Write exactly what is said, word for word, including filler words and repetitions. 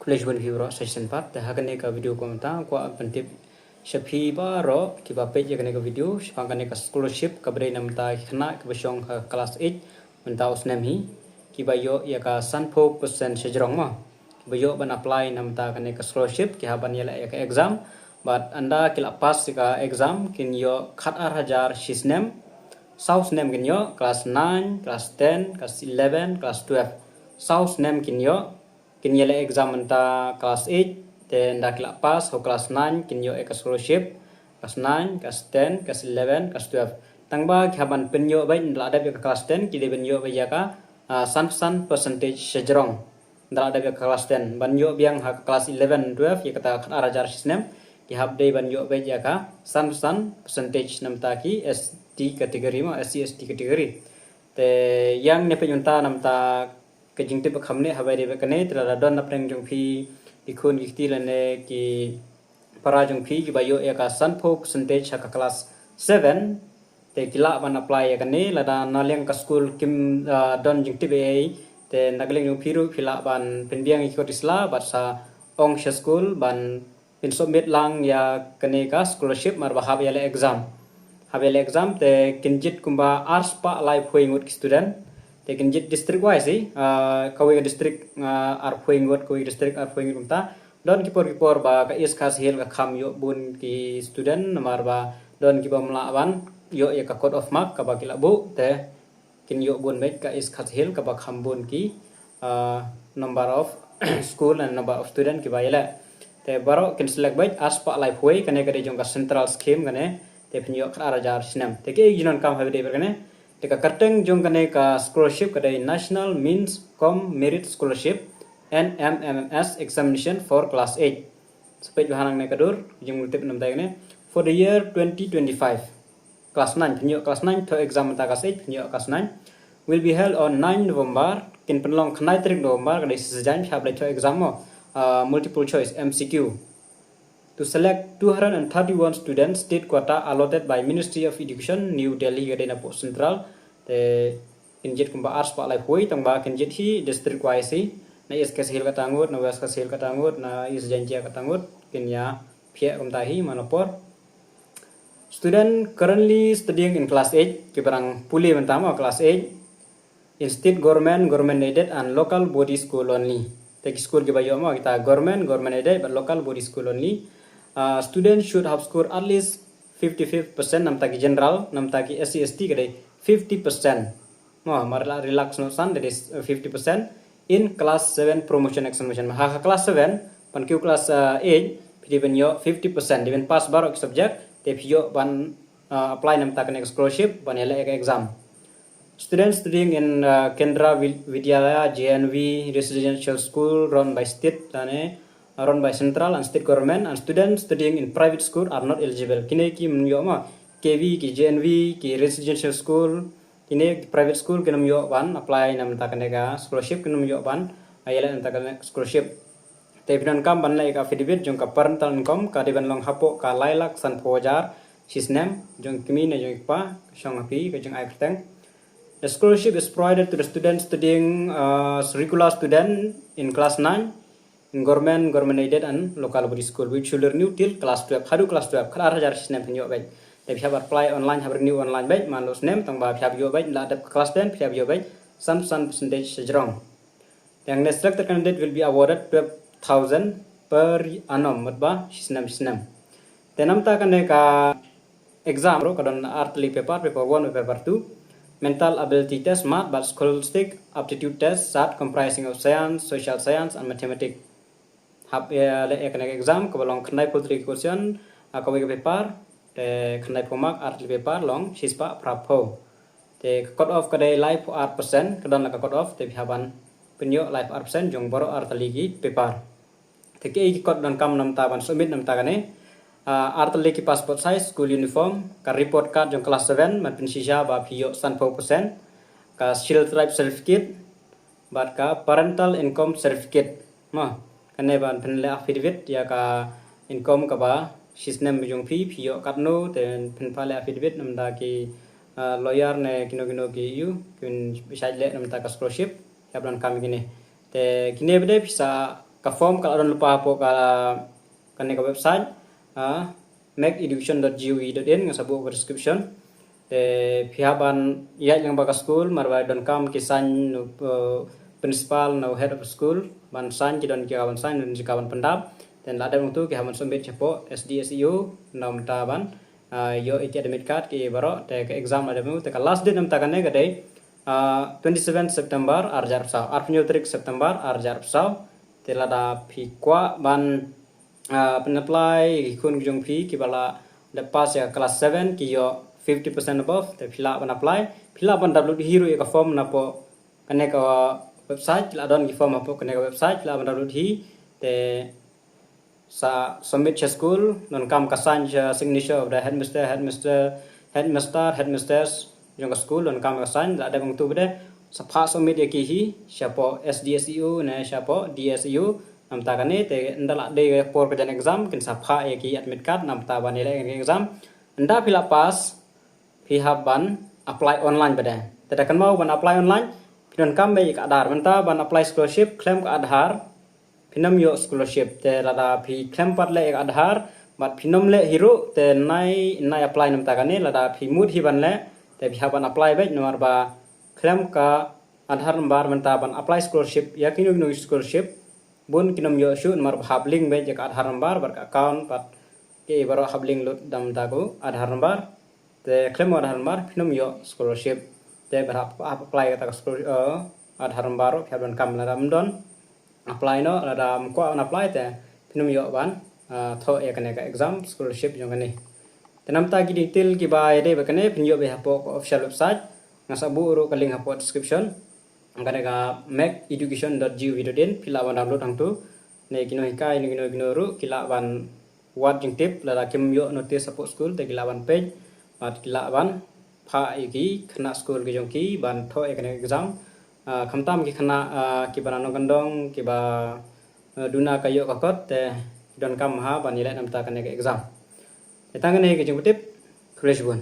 Khublei shibun phi baroh sa shisien pat. Te ha kane ka video kumta kwah ban tip sha phi baroh kiba peit ïa kane ka video shaphang kane ka scholarship kaba dei na bynta ki khynnah kiba shong ha class eight mynta u snem hi, kiba ïoh ïa ka sanphew percent shajrong mo, kiba ïoh ban apply na bynta kane ka scholarship, ki hap ban ïaleh ïa ka exam. Bad ynda ki la pass ïa ka exam kin ïoh khat ar hajar shi snem. Saw snem kin ïoh, class nine, class ten, class eleven, class twelve. Saw snem kin ïoh, kin ïaleh exam mynta class eight, te ynda ki la pass ha class nine kin ïoh ïa ka scholarship. Class nine, class ten, class eleven, class twelve. Tang ba ki hap ban pynïoh beit, ynda la dep ïa ka class ten ki dei ban ïoh beit ïa ka, ah, sanphew san percentage shajrong. Ynda la dep ïa ka class ten, ban ïoh biang ha ka class eleven, twelve ïa kata khat ar hajar shi snem, ki hap dei ban ïoh beit ïa ka sanphew san percentage na bynta ki S T category mo, S C S T category. Te ïa ngin ïa peit mynta na bynta ka jingtip ba kham neh ha ba dei ba kane, te lada don napdeng jong phi ki khun ki kti lane ki para jong phi kiba ïoh ïa ka sanphew percentage ha ka class seven, te ki lah ban apply ïa kane. Lada na liang ka skul kim, ah, don jingtip ei ei, te na ka liang jong phi ruh phi lah ban pynbiang ïa ki kot ki sla bad sa ong sha skul ban pynsubmit lang ïa kane ka scholarship namar ba hap ïaleh exam. Hap ïaleh exam te kin jied kumba arspah laiphew ngut ki student. Te kin jied district wise hi, ah, kawei ka district, ah, arphew ngut, kawei ka district arphew ngut kumta. Don ki por ki por ba ka East Khasi Hills ka kham ïoh bun ki student namar ba don kiba ym lah ban ïoh ïa ka cut off mark kaba ki la buh, te kin ïoh bun beit ka East Khasi Hills kaba kham bun ki, ah, number of school and number of student kiba ïaleh. Te baroh kin select beit arspah laiphew, kane ka dei jong ka central scheme kane, te phin ïoh khat ar hajar shi snem. Te kiei ki jingdonkam ha ba dei ba kane, te ka kyrteng jong kane ka scholarship ka dei National Means cum Merit Scholarship, N M M M S Examination for Class eight. Sa peit ba hangne ka dur, jingmut tip namar kane. For the year twenty twenty-five. Class nine, phin ïoh class nine, thoh exam mynta class eight, phin ïoh class nine. Will be held on nine November, kin pynlong khyndai tarik November, ka dei shi sien phi hap leit thoh exam mo. Ah, multiple choice, M C Q. To select two hundred and thirty-one students, state quota allotted by Ministry of Education, New Delhi, ka dei na poh central. Te kin jied kumba arspah laiphew, tang ba kin jied hi district wise hi. Na East Khasi Hills kata ngut, na West Khasi Hills kata ngut, na East Jaintia kata ngut, kin ïa phiah kumta hi man la por. Student currently studying in class eight, kiba dang pule mynta mo class eight, in state government, government aided and local body school only. Te ki school kiba ïoh mo kita government, government aided but local body school only. Uh, students should have scored at least fifty-five percent namar ki general, namar ki S C S T ka dei fifty percent. Mo, mar la relax noh san, that is, uh, fifty percent in class seven promotion examination. Ha ka class seven, ban kiew class, uh, eight, phi dei ban ïoh fifty percent, dei ban pass baroh ki subject, te phi ïoh ban, uh, apply namar kane ka scholarship, ban ïaleh ka exam. Students studying in, uh, Kendra Vi-, Vidyalaya, J N V, residential school run by state, lane, uh, run by central and state government, and students studying in private school are not eligible. Kine kim ïoh mo, K V, ki J N V, ki residential school, kine private school kin ym ïoh ban apply namar kane ka scholarship, kin ym ïoh ban, ah, ïaleh namar kane ka scholarship. Te phi donkam ban leh ka affidavit jong ka parental income, ka dei ban long hapoh ka lai lak sanphew hajar shi snem, jong kmie ne jong kpa, shong ha phi ka jingai kyrteng. The scholarship is provided to the students studying, uh, as regular student in class nine, in government, government aided and local body school, which shall renew till class twelve. Haduh class twelve, khat ar hajar shi snem phin ïoh beit. Te phi hap apply online, hap renew online beit, man la u snem, tang ba phi hap ïoh beit, la dep class ten, phi hap ïoh beit sanphew san percentage shajrong. Te hangne selected candidate will be awarded twelve thousand per annum, mut ba shi snem shi snem. Te namar kane ka exam ruh ka don ar tylli paper, paper one, paper two. Mental ability test, math, bad scholastic aptitude test, sat, comprising of science, social science and mathematics. Hap ïaleh ïa kane ka exam kaba long khyndaiphew tylli ki question, ah, kawei ka paper, te khyndaiphew mark, ar tylli paper long shispah phraphew. Te ka cut off ka dei laiphew ar percent, ka don la ka cut off, te phi hap ban pynïoh laiphew ar percent jong baroh ar tylli ki paper. Te kiei ki kot donkam namar ban submit namar kane. Ah, ar tylli ki passport size, school uniform, ka report card jong class seven, ban pynshisha ba phi ïoh sanphew percent, ka Scheduled Tribe certificate, bad ka parental income certificate. Mo, kane ban pynleh affidavit ïa ka income kaba shi snem jong phi, phi ïoh katno, te pynpha leh affidavit namar ki, ah, lawyer ne kino kino ki ïoh, kin bishar leh namar ka scholarship, ïa ban kam kine. Te kine bad phi sa Ka form ka la don lypa hapoh ka, kane ka website, ah, mac education dot gov dot in, nga sa buh ka description. Te phi hap ban ïaid lyngba ka school, namar ba donkam ki sign, uh, principal, na head of school, ban sign, ki don ki ka ban sign, don ki ka ban pyndap. Te la dep hangtu ki hap ban submit shapoh S D S E O, namar ban, ah, ïoh ïa ki admit card ki baroh. Te ka exam la dep hangtu, te ka last date namar kane ka dei, ah, twenty-seven September, ar hajar arphew saw, arphew tarik September, ar hajar arphew saw. Te lada phi kwah ban, ah, pyn apply, ki khun ki jong phi kiba la dep pass ïa class seven, ki ïoh fifty percent above, te phi lah ban apply, phi lah ban download hi ruh ïa ka form napoh kane ka website, la don ki form hapoh kane ka website, phi lah ban download hi, te sa submit sha school, donkam ka sign, sha signature of the headmaster, headmaster, headmaster, headmisters jong ka school, donkam ka sign. La dep hangtu pat de, sa phah submit ïa ki hi shapoh S D S E O ne shapoh D S E O. Namar kane te ynda la dei ka por ka jan exam, kin sa phah ïa ki admit card namar ban ïaleh ka exam. Ynda phi la pass, phi hap ban apply online pat de. Te da kynmaw ban apply online, phi donkam beit ïa ka Aadhaar. Mynta ban apply scholarship khlem ka Aadhaar phin ym ïoh scholarship. Te lada phi khlem pat leh ïa ka Aadhaar bad phin ym leh hi ruh, te nai, nai apply namar kane. Lada phi mut hi ban leh, te phi hap ban apply beit, namar ba khlem ka Aadhaar number mynta ban apply scholarship, ïa kino kino scholarship, bun kin ym ïoh shuh namar ba hap link beit ïa ka Aadhaar number bad ka account, bad ki baroh hap link lut da mynta ka Aadhaar number. Te khlem Aadhaar number phin ym ïoh scholarship. Te ba hap, hap apply kata ka scholar-, eh, Aadhaar number ruh phi hap donkam. Lada ym don, apply noh, lada ym kwah ban apply te phin ym ïoh ban, ah, thoh ïa kane ka exam scholarship jong kane. Te namar ki detail kiba ïadei bad kane phin ïoh beit hapoh ka official website. Nga sa buh ruh ka link hapoh description. Kane ka mac education dot gov dot in, phi lah ban download hangtu. Ne kino hikai, ne kino kino ruh, ki lah ban wad jingtip, lada kim ïoh notice hapoh school, te ki lah ban peit, bad ki lah ban phah ïa ki khynnah school ki jong ki ban thoh ïa kane ka exam. Ah, khamtam ki khynnah, ah, kiba na nongkyndong, kiba, eh, duna ka ïoh ka kot, te ki donkam ha ban ïaleh namar kane ka exam. Te tang kane ka jingpyntip, khublei shibun.